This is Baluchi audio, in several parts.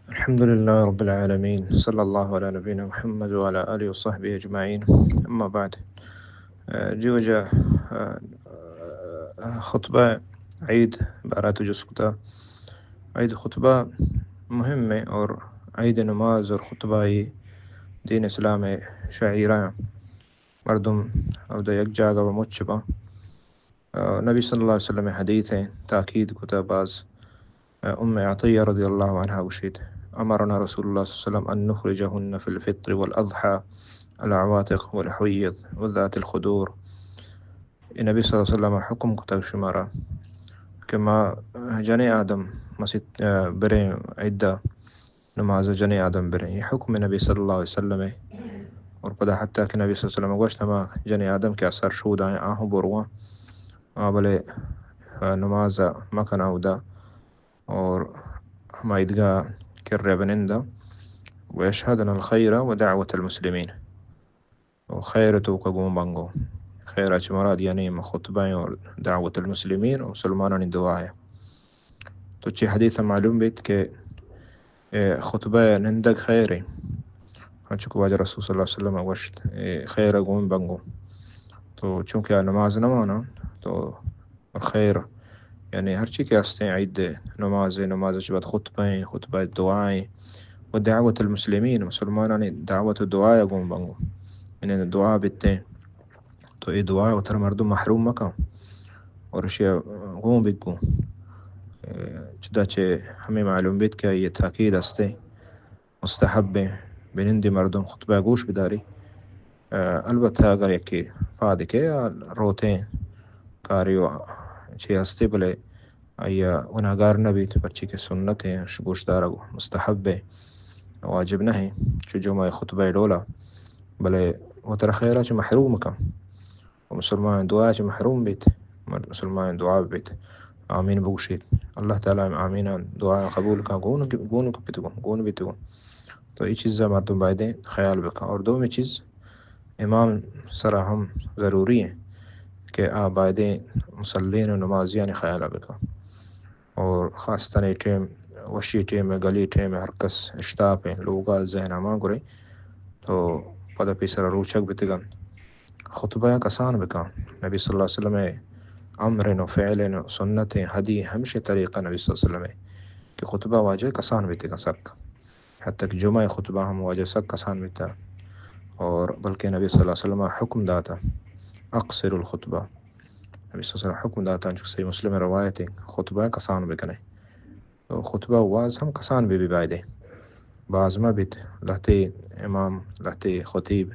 الحمد لله رب العالمين، صلى الله على نبينا محمد وعلى آله وصحبه أجمعين. أما بعد. جی وجہ، خطبہ عید بارہ تو جست کتا۔ عید خطبہ مہم ہے اور عید نماز اور خطبہ یہ دین اسلام شعیرہ۔ مردم او دا یک جاگہ و مچ با۔ نبی صلی اللہ علیہ وسلم حدیث ہیں، تاکید کتا باز۔ ام عطیہ رضی اللہ عنہا گوشیت، امرنا رسول اللہ صلی اللہ علیہ وسلم ان نخرجهن في الفطر والاضحى العواتق والحیض وذات الخدور۔ اے نبی صلی اللہ علیہ وسلم حکم کتا شمارا کہ ما جنیں آدم مسیت بریں عیدہ نماز جنیں آدم بریں۔ یہ حکم نبی صلی اللہ علیہ وسلم ہے۔ اور پدا حتیٰ کہ نبی صلی اللہ علیہ وسلم گوشت، ہما جنیں آدم کہ اثر شود آئیں آہو برواں، آ بلے نماز مکنا ادا اور ہما عیدگاہ کرے بنندہ۔ ويشهدن الخير ودعوة المسلمين۔ و خیر توکا گون بنگو۔ خیر اچ مراد یعنی ہما خطبہ ہیں اور دعوت المسلمین، مسلمانانی دعا ہے۔ تو چی حدیث معلوم بیت کہ خطبہ نندگ خیر ہے۔ ہنچو کہ واجہ رسول صلی اللہ علیہ وسلم گوشت، خیر گون بنگو۔ تو چونکہ آ نماز نہ مانا تو خیر، یعنی ہرچی کہ ہستیں عید نماز، نماز چ بعد خطبہ ہیں، خطبہ دعائیں و دعوت المسلمین، مسلمانانی دعوت و دعا گون بنگو، یعنی دعا بیتیں۔ تو اے دعا وتر مردم محروم مکن اور اشیا گون بگو۔ چدا چہ ہمیں معلوم بیت کہ یہ تاکید ہستیں، مستحب ہیں، بنندی مردم خطبہ گوش بداری۔ البتہ اگر یکی پاد کے روتیں کاری و چی ہستے بلے آیا گناہگار نہ بیت، پرچی کہ سنت ہیں، گوشدارگ مستحب ہے، واجب نہ ہیں چو جمعہ خطبہ ڈولا، بلے وتر خیرہ چہ محروم کن و مسلمان دعا چہ محروم بیت، مسلمان دعا بیت، آمین بگوشیت۔ اللہ تعالی آمینان دعا قبول کن، گون گون کپت گون گون بیت گون۔ تو یہ چیزا مردم بایدیں خیال بکن۔ اور دومی چیز امام سرا ہم ضروری ہیں کہ آ بایدیں مسلین و نمازیانی خیال بکن۔ اور خاص تنے ٹیم، وشی ٹیم، گلی ٹیم، ہر کس اشتاپ ہیں، لوگا ذہن ہما گرے تو پدا پیسرا روچگ بتگن۔ خطبہ کسان بکن۔ نبی صلی اللہ علیہ وسلم امر و فعل و سنت ہدی ہمشہ طریقہ نبی صلی اللہ علیہ وسلم کہ خطبہ واجہ کسان بیتگن سک۔ حتی کہ جمعہ خطبہ ہم واجہ سک کسان بیتا۔ اور بلکہ نبی صلی اللہ علیہ وسلم حکم داتا، اقصر الخطبہ۔ نبی صلی اللہ علیہ وسلم حکم داتا، چونکہ صحیح مسلم روایت ہے، خطبہ کسان بکنے۔ تو خطبہ واز ہم کسان بی بی بایدے۔ باز مہ بیت، لہتے امام، لہتے خطیب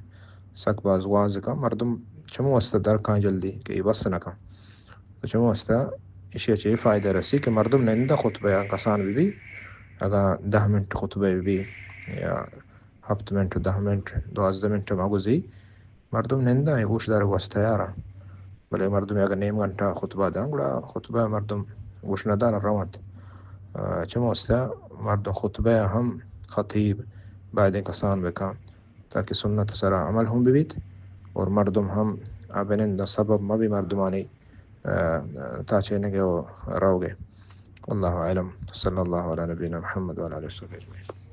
سک باز واز کن، مردم چمو واسطہ در کن جلدی کہ یہ بس نہ کن۔ تو چمو واسطہ اشیا چہ یہ فائدہ رسی کہ مردم نندہ خطبہ کسان بی بی، اگاں دہ منٹ خطبہ بی بی یا ہفت منٹ، دہ منٹ، دوازدہ منٹ مگوزی، مردم نندہ ہیں، گوش دار گوست تیار ہیں۔ بلے مردم اگر نیم گھنٹہ خطبہ داں، گڑا خطبہ مردم گوش نہ دار روانت۔ چمو واسطہ مردم خطبہ ہم خطیب بایدیں کسان بکن تاکہ سنت سرا عمل ہم ببیت اور مردم ہم آ بنندہ سبب مبی مردمانی تاچینگے و روگے۔ واللہ اعلم۔ صلی اللہ علی نبینا محمد وعلی آلہ وصحبہ اجمعین۔